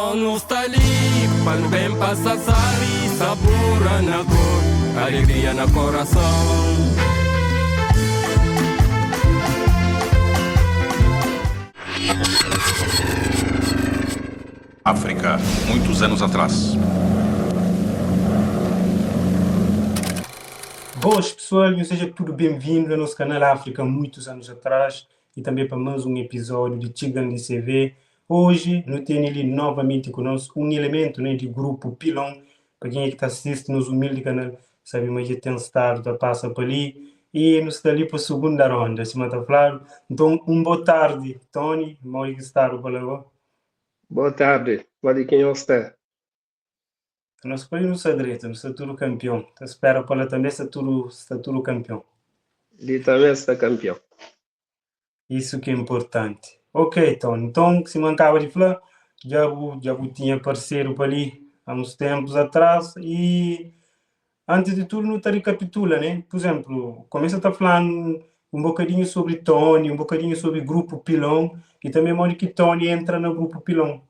Então nu sta li pa nu ben pasa sabi, sabura na cor, alegria na coração. África, muitos anos atrás. Boas pessoal, nhos seja tudo bem-vindo ao nosso canal África muitos anos atrás e também para mais um episódio de Txigan di CV. Hoje nu tene li novamente conosco um elemento, né, di grupo Pilon. Pa kenha ki ta assiste nos humilde canal, sabe ma dja ten stadu ta passa pa li e nu sta li pa segunda ronda, sima ta fladu. Nton, un boa tarde, Tony, modi ki stadu pa la go? Boa tarde, modi ki nhos sta? Nos pa li nu sta dretu, nu sta tudu kanpion. Ta spera pa la tanbe sta tudu kanpion. Li tanbe sta kanpion. Isso que é importante. Ok, Tony. Então, se me acaba de falar, já bu tinha parceiro para ali há uns tempos atrás e antes de tudo não te recapitula, né? Por exemplo, começa a estar falando um bocadinho sobre Tony, um bocadinho sobre Grupo Pilão e também modo que Tony entra no Grupo Pilão.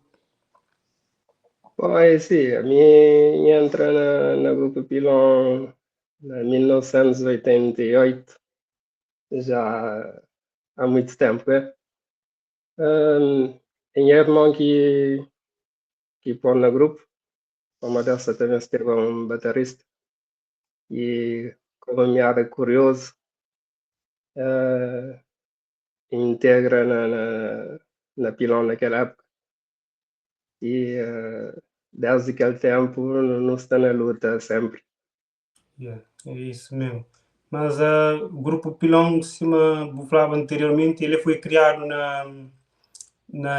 Bom, é sim, a mi entra na Grupo Pilon na 1988, já há muito tempo, é? Nha irmão que pôr na grupo, uma dessa também esteve um baterista e como me era curioso, integra na Pilon naquela época. E desde aquele tempo não está na luta sempre. Yeah, é isso mesmo. Mas o Grupo Pilão, cima eu falava anteriormente, ele foi criado na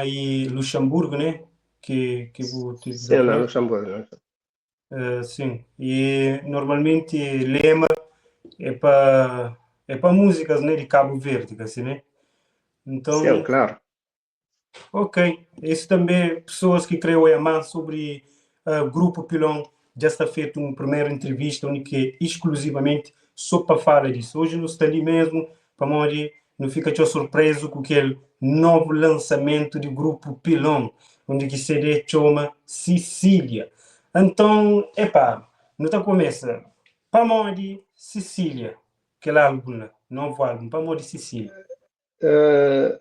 em Luxemburgo, né? Que vou te Sim, na Luxemburgo. Né? Sim, e normalmente lema é para músicas, né, de Cabo Verde, assim, né? Então, Sim, claro. Ok. Isso também, pessoas que creio é mais sobre Grupo Pilão, já está feito uma primeira entrevista onde que exclusivamente só para falar disso. Hoje não está ali mesmo, para onde não fica tão surpreso com aquele novo lançamento do Grupo Pilão, onde que CD chama Sicília. Então, epá, não tá começa. Para onde Sicília, aquele álbum lá, novo álbum, para onde Sicília?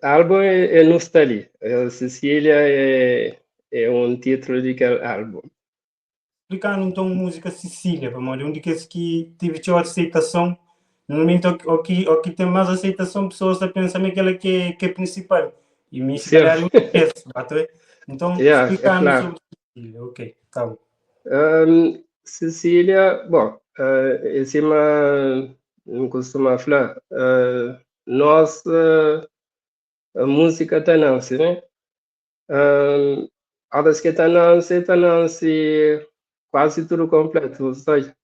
Álbum é não está ali. Sicília é um título de aquele álbum. Explicando então música Sicília, para onde onde que esse que tive teu aceitação. Normalmente o que tem mais aceitação, pessoas a pensam que ela que é principal. E me se calhar não esquece, tá? Então, Yeah, é explicando claro. sobre Sicília, ok, tá bom. Sicília, bom, em cima, não costuma falar, nós, a música está nasce, né? Horas que está nasce, está nasce quase tudo completo, ou seja,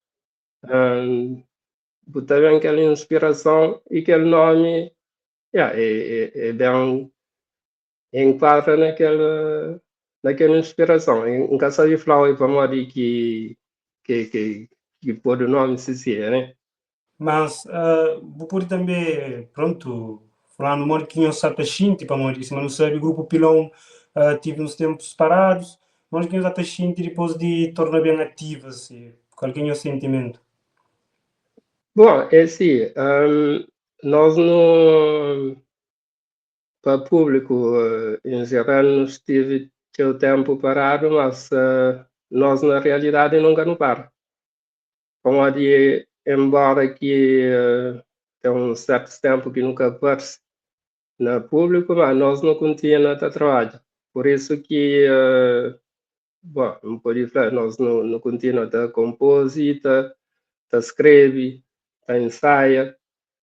botar bem aquela inspiração e aquele nome, yeah, é bem, enquadra naquela inspiração. Nunca sabia falar para modo que pôr o nome Sicília, né? Mas vou pôr também, pronto, falar no modo que eu sabe xinte, para modo que se não sabe, o Grupo Pilão tive uns tempos parados, mas que eu sabe xinte depois de tornar bem ativo, assim, qual que é o sentimento? Bom, é assim, nós no, para público em geral não estive teu tempo parado, mas nós na realidade nunca não para. Como de, embora que tem um certo tempo que nunca aparece na público, mas nós não continuamos a trabalhar. Por isso que, bom, não pode falar, nós não continuamos a compor, a escreve, a ensaia,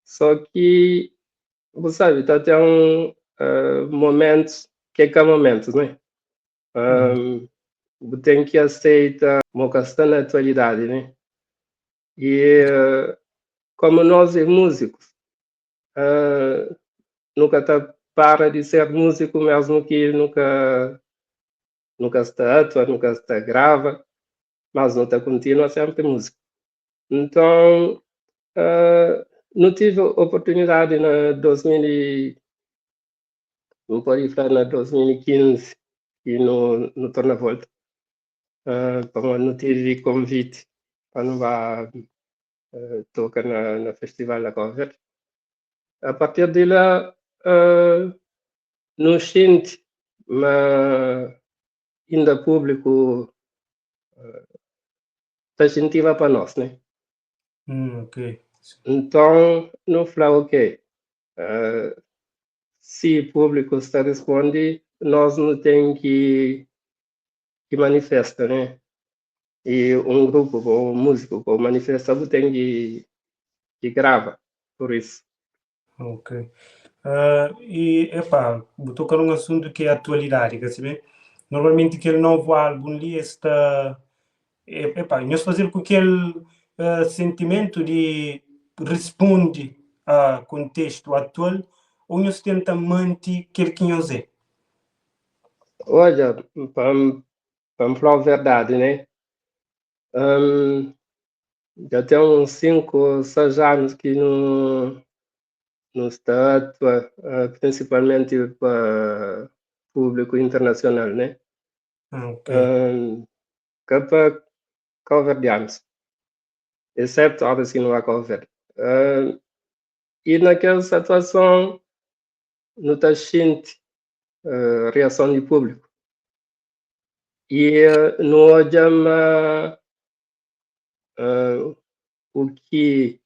só que, você sabe, tá tem um momentos que é que há momentos, né? Tem que aceitar uma questão na atualidade, né? E como nós é músicos, nunca tá para de ser músico mesmo que nunca está atua, nunca está grava, mas não está continua sempre músico. Então, não tive oportunidade na 2000 e, não pode falar na 2015. E nu torna volta. Pamodi nu tive convite pa nu ba toca na festival da Cabo Verde. A partir de lá, nu sente ma ainda público ta incentiva pa nós, né? Ok. Então, nu fala, ok, se o público está responde, nós não tem que manifesta, né? E um grupo ou um músico ou manifesta, tem que grava, por isso. Ok. E, epá, vou tocar num assunto que é a atualidade, quer saber? Normalmente aquele novo álbum ali está. Epá, nós fazer com aquele sentimento de responde a contexto atual ou nós tenta manter aquele que nós é? Olha, para falar a verdade, né? Já tem uns 5, 6 anos que não está a atuar, principalmente para público internacional, né? Ok. Que para cabo-verdianos, exceto a que não há Cabo Verde. E naquela situação não está sentindo reação do público. E não olhamos o que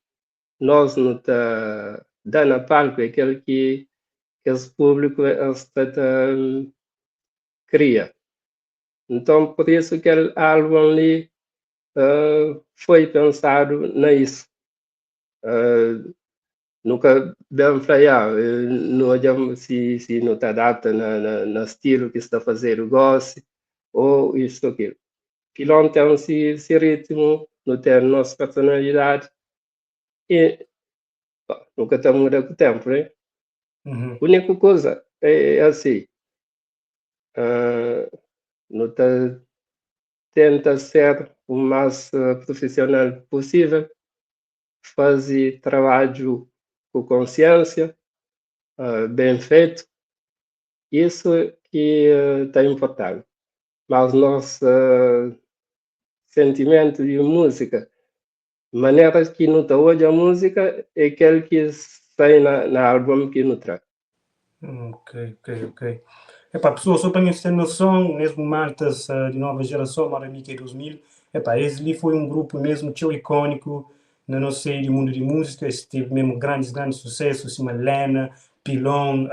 nós não está dando a palco, é aquele que esse público está, cria. Então, por isso que aquele álbum ali foi pensado nisso. Nunca bem falhar, não olhamos se não está adapta na estilo que está a fazer o gosto, ou isto ou aquilo. Pilão tem esse ritmo, não tem a nossa personalidade, e bom, nunca está mudando com o tempo, né? A única coisa é assim, não tá, tenta ser o mais profissional possível, fazer trabalho com consciência, bem feito, isso que está importante. Mas nosso sentimento de música, maneira que não está hoje a música, é aquele que sai na álbum que não traz. Ok. Epá, pessoal, só para ter noção, mesmo maltas de nova geração, Mora Mickey 2000, epá, esse ali foi um grupo mesmo tão icônico na nossa de mundo de música, esse teve mesmo grandes, grandes sucessos, assim, Lena, Pilon,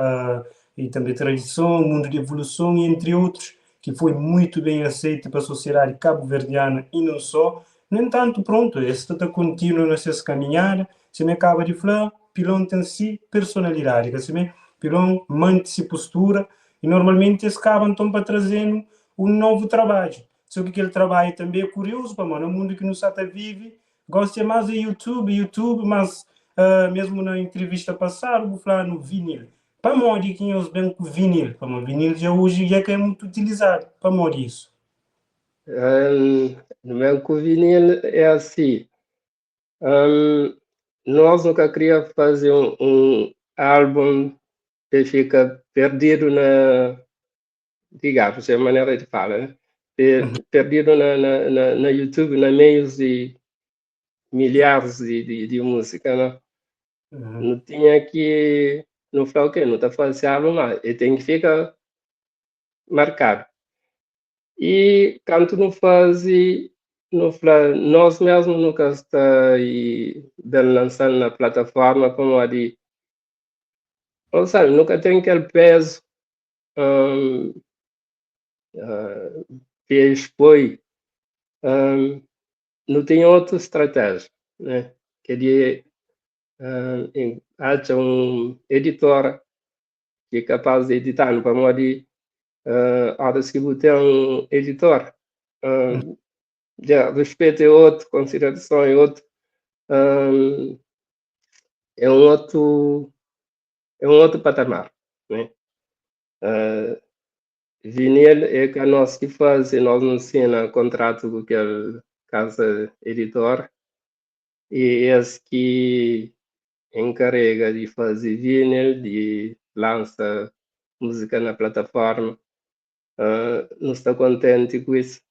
e também Tradição, Mundo de Evolução, e entre outros, que foi muito bem aceito pela sociedade cabo-verdiana e não só. No entanto, pronto, esse está contínuo nessa caminhada, se me acaba de falar, Pilon tem si personalidade, que se me Pilon mantém-se postura, e normalmente eles acabam então para trazendo um novo trabalho. Só que aquele trabalho também é curioso, para no mundo que no Sata vive, gosta mais de YouTube, mas mesmo na entrevista passada, vou falar no vinil. Para modo que eles bem com vinil, para o vinil já hoje já que é muito utilizado, para modo isso. No meu com vinil é assim, nós nunca queríamos fazer um álbum que fica perdido na, digamos, é a maneira de falar, né? Perdido na YouTube, na meios de milhares de música, né? Não tinha que, não falou o quê? Não tá fazendo álbum, mas ele tem que ficar marcado. E quando não faz, não fala, nós mesmos nunca está e bem lançando na plataforma como a de, ou seja, nunca tem aquele peso, que expõe, não tem outra estratégia, né? Que de, acha um editor que é capaz de editar, não pode de, horas que você tem um editor, já respeito é outro, consideração é outro, é um outro patamar, né? Vinil é que a nós que faz, e nós não assina contrato com aquele casa editor, e esse que encarrega de fazer vinil, de lança música na plataforma. Nu sta kontenti ku isso,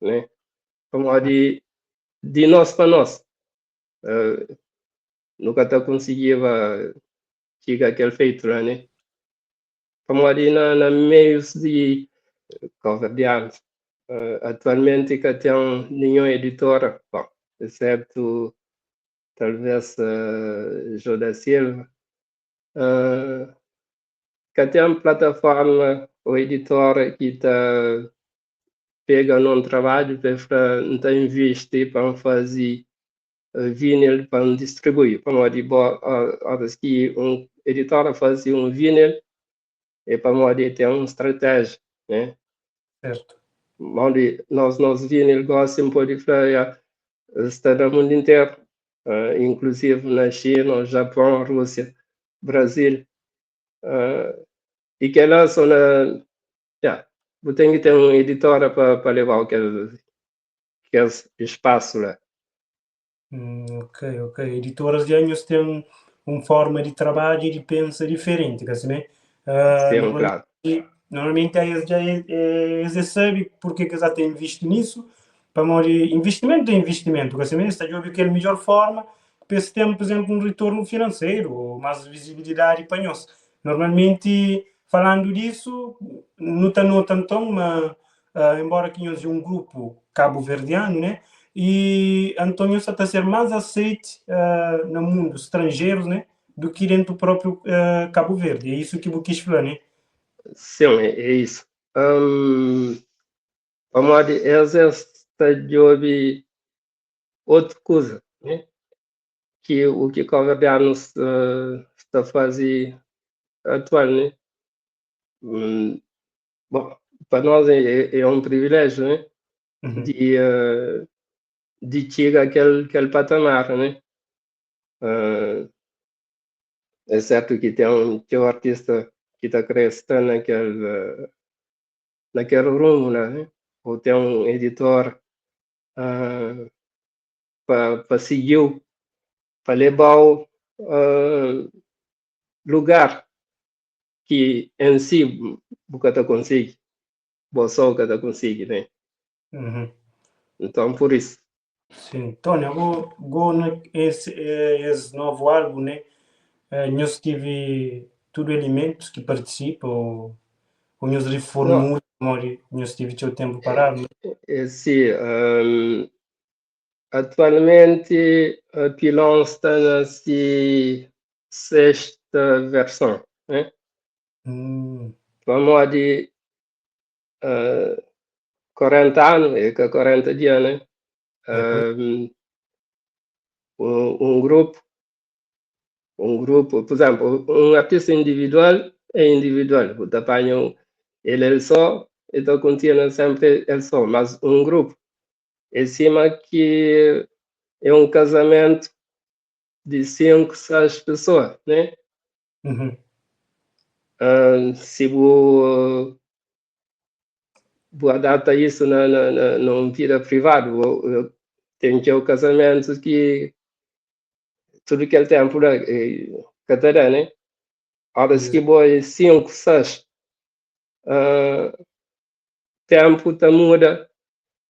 né? Pamodi di nós pa nós, nu ka ta konsigiba txiga aquel feito lá, né? Pamodi na meios di cabo-verdianos, atualmente ka ten ninhun editora, bom, excepto talvez João da Silva, ka ten plataforma ou editora ki ta pega num trabalho pa fla N ta investi pa N faze vinil pa N distribui, pamodi bo horas ki un editora faze un vinil é pamodi ten un estratégia, né? Certo. Modi nos vinil gosi N pode fla ya, sta na mundo inteiro, inclusive na China, Japão, Rússia, Brasil. E que lá só na yeah, bu tem que ter uma editora para levar aquele espaço lá. Ok. Editoras de anos têm uma forma de trabalho e de pensa diferente, que assim, né? Sim, claro. Normalmente eles já eles sabem porque que já têm investido nisso, para investimento é investimento, que assim, né? Está a que é a melhor forma para esse tempo, por exemplo, um retorno financeiro ou mais visibilidade para nós. Normalmente, falando disso, não está no tanto, mas embora que nós um grupo cabo-verdiano, né? E António está a ser mais aceito no mundo estrangeiro, né? Do que dentro do próprio Cabo Verde. É isso que eu quis falar, né? Sim, é isso. Pamodi eles está de outra coisa, né? Que o que cabo-verdianos está a fazer atual, né? Bom, para nós é um privilégio, né? De chegar àquele patamar, né? É certo que tem um artista que está crescendo naquele rumo, né? Ou tem um editor para seguir, para levar o lugar que em si você tá consegue, você só que tá consegue, né? Então, por isso. Sim. Tony, eu vou esse novo álbum, né? Nós tive tudo elementos que participam, ou nós reformulamos, nós tive seu tempo parado. Sim, atualmente a Pilon está na sexta versão, né? Vamos de 40 anos, é que 40 dias, né? Um grupo, por exemplo, um artista individual é individual, o tapanho, ele é só, então continua sempre ele só, mas um grupo, é cima que é um casamento de 5, 6 pessoas, né? Se vou adaptar isso na numa vida privada, tem que o casamento que tudo aquele tempo lá, cada, né? Horas que vou 5, 6, tempo tá muda,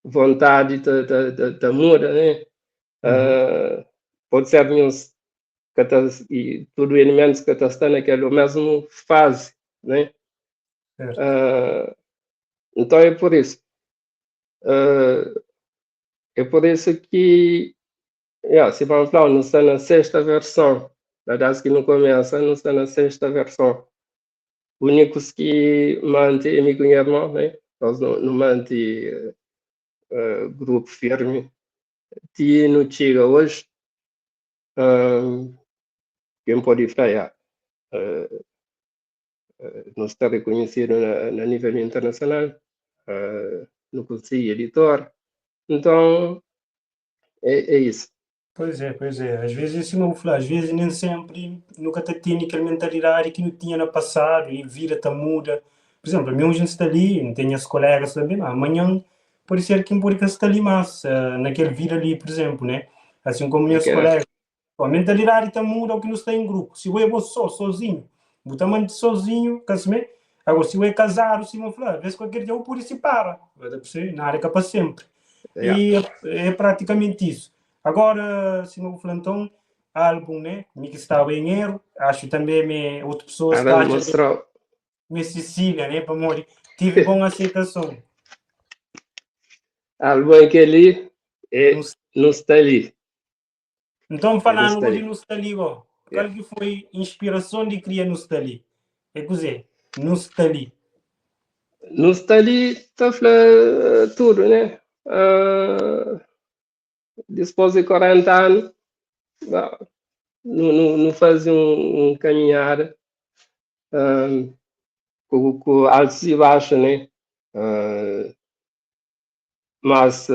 vontade tá muda, né? Pode ser uns que tá, e tudo elementos que tá está naquela mesma fase, né? Então é por isso. É por isso que, yeah, se vamos falar, não está na sexta versão. Aliás, que não começa, não está na sexta versão. O único que mantém é meu irmão, né? Nós não mantém grupo firme. E não chega hoje, quem pode falar, não está reconhecido na nível internacional, não consigo editor. Então, é isso. Pois é, pois é. Às vezes, assim, vou falar, às vezes nem sempre nunca te tinha aquela mentalidade que não tinha no passado e vida tá muda. Por exemplo, a minha gente está ali, não tem as colegas também, mas amanhã pode ser que pode estar ali mais, naquele vida ali, por exemplo, né? Assim como meus colegas. A mentalidade tá muda o que não está em grupo. Se eu vou só, sozinho, vou também sozinho, Agora, si bu é kazadu, sima bu fla, vez kualker dia bu pode sipara, bu ta percebe? Nada é ka pa senpri. Yeah. E é pratikamenti isu. Agora, sima bu fla nton, álbum, né? Mi ki staba em erro, acho também me outra pessoa Ara está a mostrou. me Cecília, né? Pamodi tive bom aceitação. Álbum é kel-li é Não Nu sta li. Então, É Nu falando sta de li. Nu sta li, ó, Yeah. qual que foi a inspiração de criar Nu sta li? É dizer, Nu sta li. Nu sta li ta fla tudo, né? Depois de 40 anos, bah, nu faze um caminhada com altos e baixos, né? Mas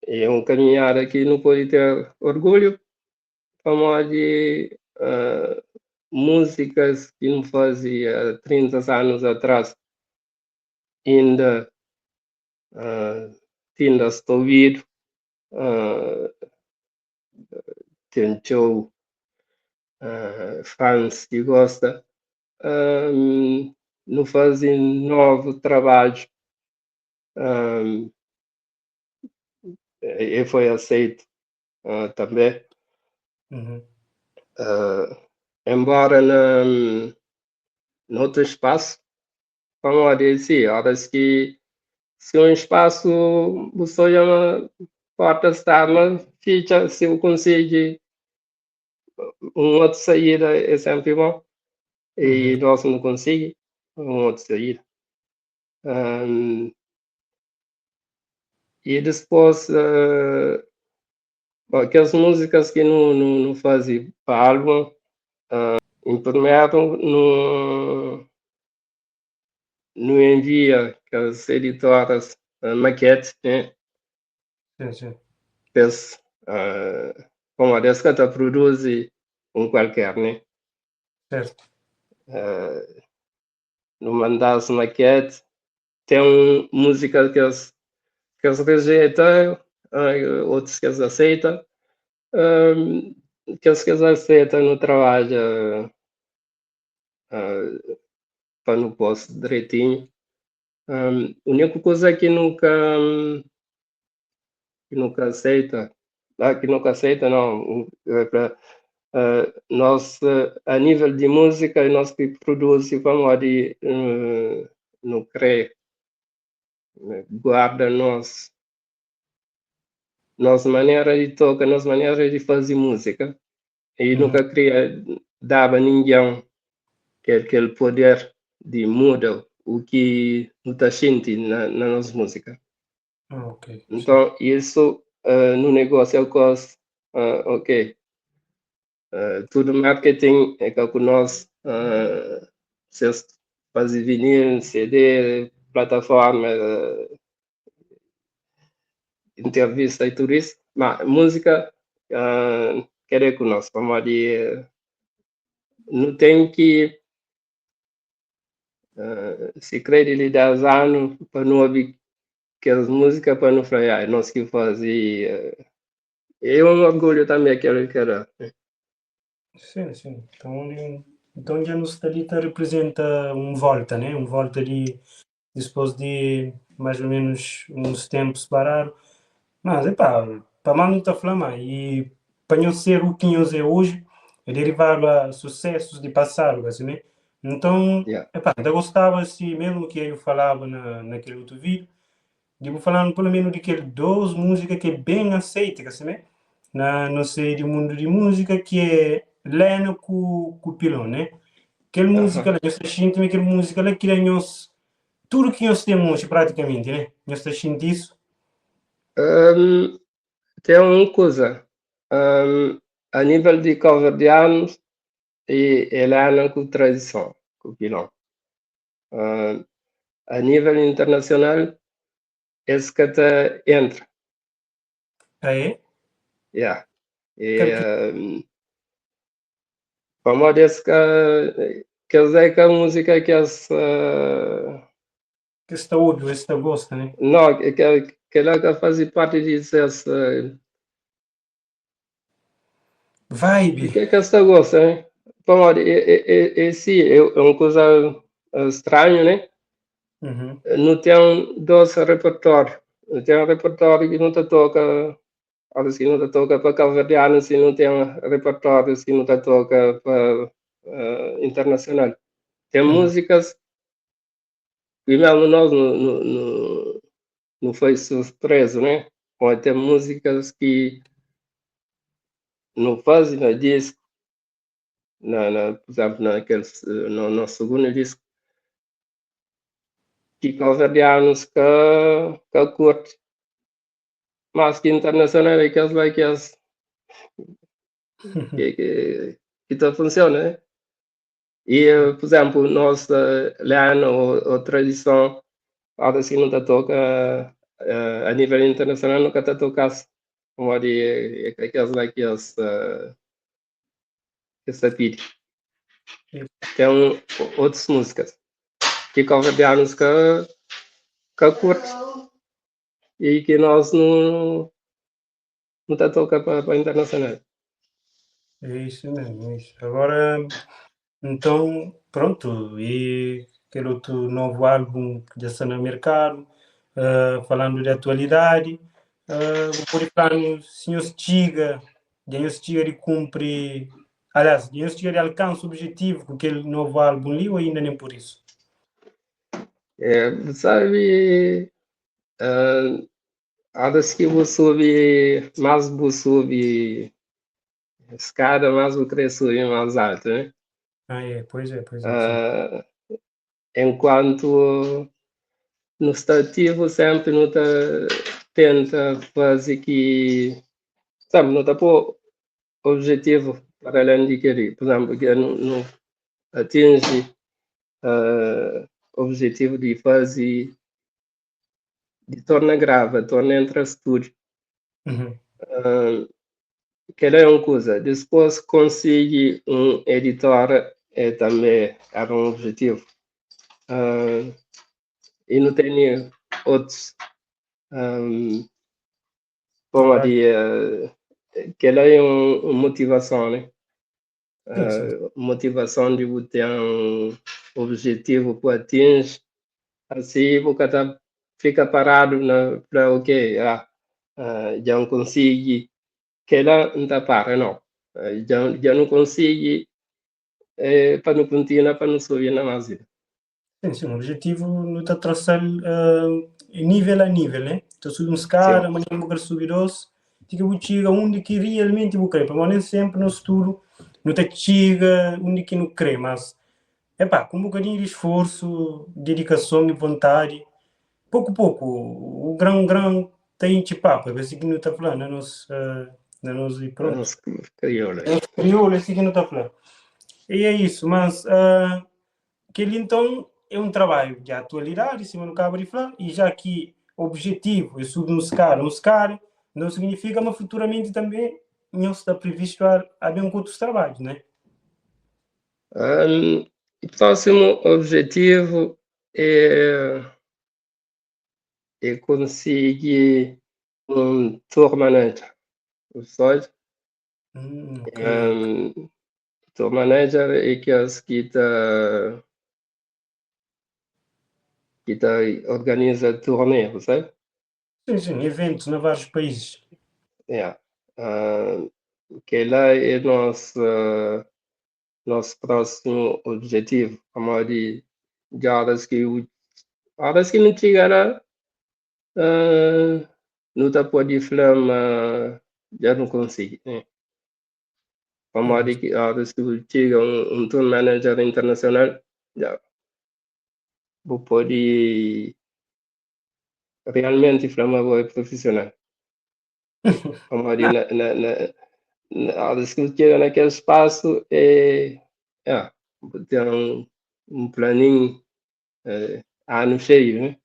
é um caminhada que não pode ter orgulho, pamodi músicas que não fazia 30 anos atrás ainda ainda está ouvido, tem txeu fãs que gosta, não fazem novo trabalho, e foi aceito também. Embora na noutro espaço, pamodi si, horas que se um espaço você chama porta está, mas fica, se eu conseguir uma outra saída é sempre bom. E nós não conseguimos uma outra saída. E depois, bom, aquelas músicas que não fazem para álbum, em primeiro não envia aquelas editoras maquete, né? Sim, sim. Pes, como a dessa que produz um qualquer, né? Certo. Não mandas maquete, tem música que eles rejeitam, outros que eles aceitam. Que eles aceitam no trabalho para não posso direitinho. A única coisa que nunca aceita, que nunca aceita, não, é pra, nós, a nível de música, nós que produzimos, vamos de, não crê, guarda nossa maneira de tocar, nossa maneira de fazer música. E nunca queria dar a ninguém aquele poder de mudar o que não está sentindo na nossa música. Ok. Então, isso no negócio é o coisa, ok. Tudo marketing é que com nós, vocês fazem vinil, CD, plataforma, entrevista e tudo isso, mas música quer com nós, como de, não tem que se crer ele 10 anos para não ouvir aquelas músicas para não falar, ah, nós que fazia. É um orgulho também aquilo que era. Sim, sim. Então já nos Talita representa um volta, né? Um volta de depois de mais ou menos uns tempos parar. Mas, epá, para mal não está falando, e para não ser o que nós é hoje, é derivado a sucessos de passado, assim, né? Então, epá, eu gostava assim, mesmo que eu falava naquele outro vídeo, de falando pelo menos de que duas músicas que é bem aceita, assim, né? Na, não sei, de mundo de música, que é Lena com o Pilão, né? Aquela música lá, eu sinto aquela música lá que é nós, tudo que nós temos praticamente, né? Nós sentindo isso. Tem uma coisa, a nível de cabo-verdianos, e Helena com tradição, com Pilão. A nível internacional, esse que até entra. Ah, é? Yeah. E, Quero vamos ver esse que, quer dizer que a música que essa, Que está óbvio, esta gosta, né? Não, que ela que faz parte disso, essa Vibe. Que que esta gosta, né? Vamos ver, esse é uma coisa stranhu, né? Nu ten dos repertóriu. Nu ten repertóriu ki nu ta toka, óras ki nu ta toka pa kauverdianus i nu ten repertórius ki nu ta toka pa internasional. Ten múzikas ki mesmu nos nu foi surprezu, né? Pamodi ten múzikas ki nu faze na disku, na, por exemplo, na kel no nos sugundu disku, ki kauverdianus ka kurti, mas ki internasional é kes lá kes ki ta funsiona, né? E, por exemplo, nos lenda ou tradison, óras ki nu ta toka a nível internasional, nu ka ta toka-s, pamodi é ka kes lá ki es ta pidi. Ten otus múzikas ki kauverdianus ka kurti e ki nos nu ta toka pa internasional. É isso mesmo, é isso. Agora, então, pronto, e aquele outro novo álbum que já está no mercado, falando de atualidade, vou poder falar no Senhor Stiga, Senhor Stiga de cumpre, aliás, Senhor Stiga de alcança o objetivo com aquele novo álbum ali ou ainda nem por isso? É, sabe, horas que bu subi, mais bu subi escada, mais bu querer subir mais alto, né? Ah, é, pois é, pois é. Enquanto no está ativo, sempre não tá tenta fazer que, sabe, não tá pôr objetivo para além de querer. Por exemplo, que não atinge objetivo de fazer, de torna grava, torna entra estúdio. Que é uma coisa. Depois consegui um editor, é, também era um objetivo. E não tenho outros. Bom, que ela é uma motivação, né? Motivação de ter um objetivo para atingir, assim você tá, fica parado na para ok, já não consegui, que ela não tá para, não. Já não consegui, para não continuar, para não subir na mais vida. Sim, o objetivo não está traçar nível a nível, né? Então subir um escada, amanhã vou querer subir dois, tem que chegar onde que realmente vou querer, porque nem sempre no estudo não te chega onde que não quer, mas epá, com um bocadinho de esforço, dedicação e vontade, pouco a pouco, o grão tem te papo, é assim que não está falando, na nossa, e pronto. Nosso crioulo. Nosso crioulo, é assim que não está falando. E é isso, mas aquele então é um trabalho de atualidade, em cima do cabo de falar, e já que o objetivo é subir um escara, não significa, mas futuramente também não está previsto a haver um outros trabalhos, né? O próximo objetivo é conseguir um tour manager, sabe? Ok. Tour manager é aqueles que tá organiza turnê, sabe? Sim, eventos em vários países. Yeah. Que lá é nosso próximo objetivo, como de horas que não chegará, não tá pode falar, mas já não consigo, né? Como de que horas que chega um tour manager internacional, já vou poder realmente falar, mas vou é profissional. Como de na horas que chega naquele espaço, vou ter um planinho, ano cheio, né?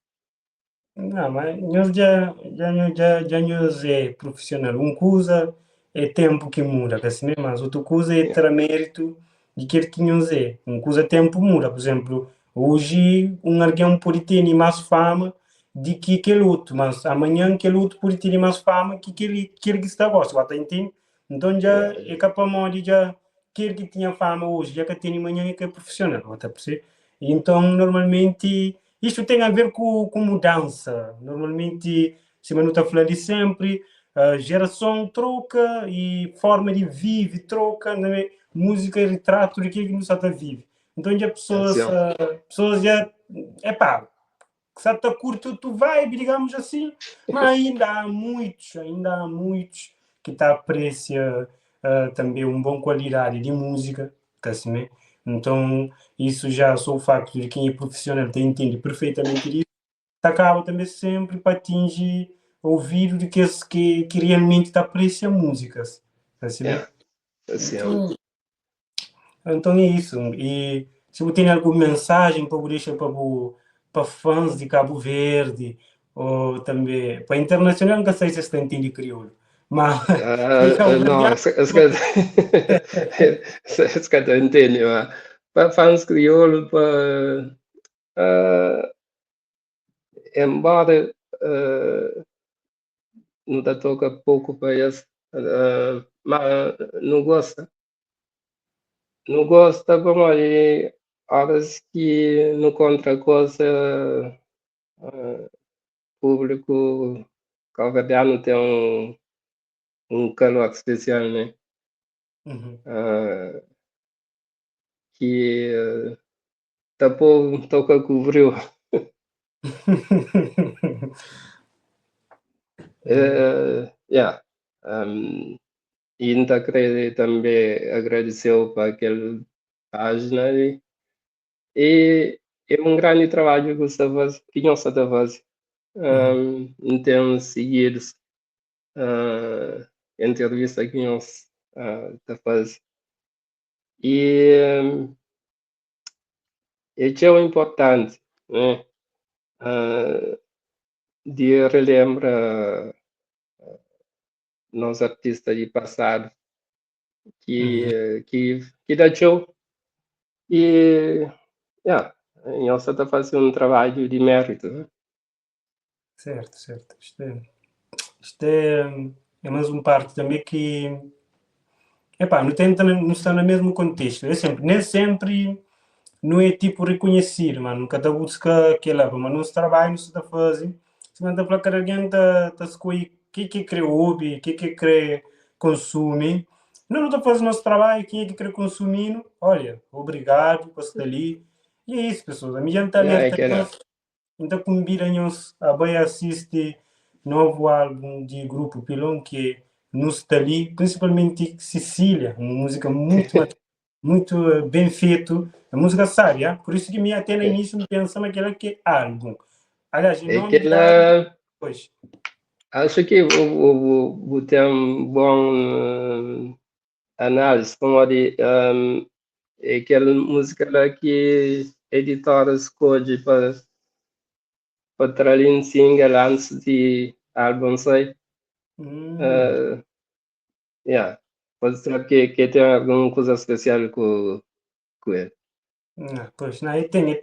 Não, mas nós já nós é profissional. Uma coisa é tempo que muda, assim, né? Mas outra coisa é ter mérito de que nós é. Uma coisa tempo muda. Por exemplo, hoje um alguém pode ter mais fama de que aquele outro, mas amanhã aquele outro pode ter mais fama que aquele que está agora. Você entende? Então já é capaz de já aquele que tinha fama hoje, já que tem amanhã é que é profissional, você percebe? Então, normalmente, isto tem a ver com, com mudança. Normalmente, se não está falando de sempre, a geração troca e forma de vive troca, né? Música é retrato de que não está vive. Então, já pessoas, pessoas já, epá, que está curto tu vibe, digamos assim, mas ainda há muitos que tá aprecia também uma boa qualidade de música, tá assim, né? Então, isso já só o facto de quem é profissional te entende perfeitamente disso, acaba também sempre para atingir ouvido de que, que, que realmente tá aprecia músicas, tá assim, né? Assim, então, então é isso. E se você tem alguma mensagem para deixar para para fãs de Cabo Verde ou também para internacional, nunca sei se você entende crioulo. Mas não, se calhar entende, mas para fãs crioulo, para, embora não tá toca pouco para esse, mas não gosta. Não gosta, como ali, horas que não contra coisa, público cabo-verdiano tem um calor especial, né? Que tapou, toca cobriu. Yeah. E ainda queria também agradecer para aquela página ali. E é um grande trabalho que você faz, que nós está fazendo. Em seguidos entrevista que nós está fazendo. E é importante, né? De relembra nós artistas de passado que, que dá show e yeah, nós está fazendo um trabalho de mérito, né? Certo, certo. Isto é mais um parte também que epá, não, tenta, não está no mesmo contexto. É sempre, nem sempre não é tipo reconhecido, mano. Nunca tá busca aquela, mas nosso trabalho não se está fazendo. Se não está para alguém tá tá escolhe que que quer ouvir, que que quer consumir. Não, não está fazendo nosso trabalho, quem é que quer consumir? Olha, obrigado por estar ali. E é isso, pessoas. A minha está alerta. Então, convida-nos a bem assistir novo álbum de Grupo Pilon, que é Nostali, principalmente Cecília, uma música muito, muito bem feita. A música sabe, por isso que me até no início não pensa naquela que é álbum. Aliás, é que ela... Pois. Acho que o tem um bom análise, como de, é aquela música lá que a editora escolhe para trazer um single antes de álbum sair. Yeah. Pode ser que tenha alguma coisa especial com ele. Não, pois, não, eu tenho,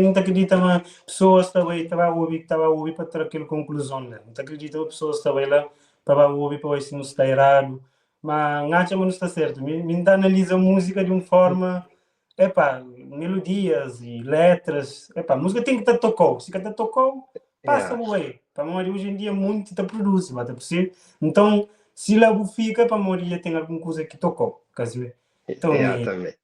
não acredito, mas pessoas também estava a ouvir, estava a ouvir para ter aquela conclusão, né? Não acredito, pessoas também lá para ouvir para ver se não está errado, mas não acho que não está certo. Me, me analisa a música de uma forma, epá, melodias e letras, epá, a música tem que estar tocou, se que tocou, passa o aí. Para morrer hoje em dia muito te produz, vai possível. Então, se lá fica para morrer tem alguma coisa que tocou, quer Então, também.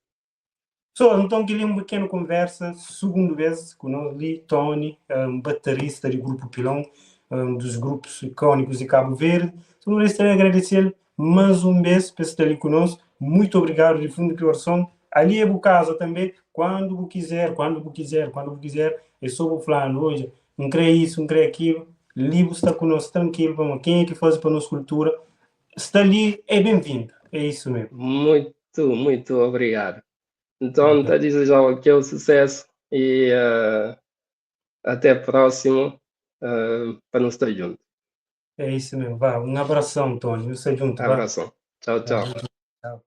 So, então, queria uma pequena conversa, segunda vez, com o ali, Tony, um baterista do Grupo Pilão, um dos grupos icônicos de Cabo Verde. Então, gostaria de agradecer mais um vez por estar ali conosco. Muito obrigado de fundo de coração. Ali é a casa também, quando quiser, quando quiser, quando quiser. Eu sou o fulano hoje, não creio isso, não creio aquilo. Livro está conosco, tranquilo. Vamos. Quem é que faz para a nossa cultura? Está ali, é bem-vindo. É isso mesmo. Muito, muito obrigado. Então, está a desejar aqui o sucesso e até a próxima, para nos estar junto. É isso mesmo. Vá, um abração, Tony. Nos junto. Um abração. Tchau, tchau. Tchau.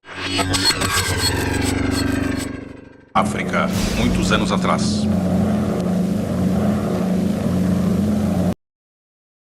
África, muitos anos atrás.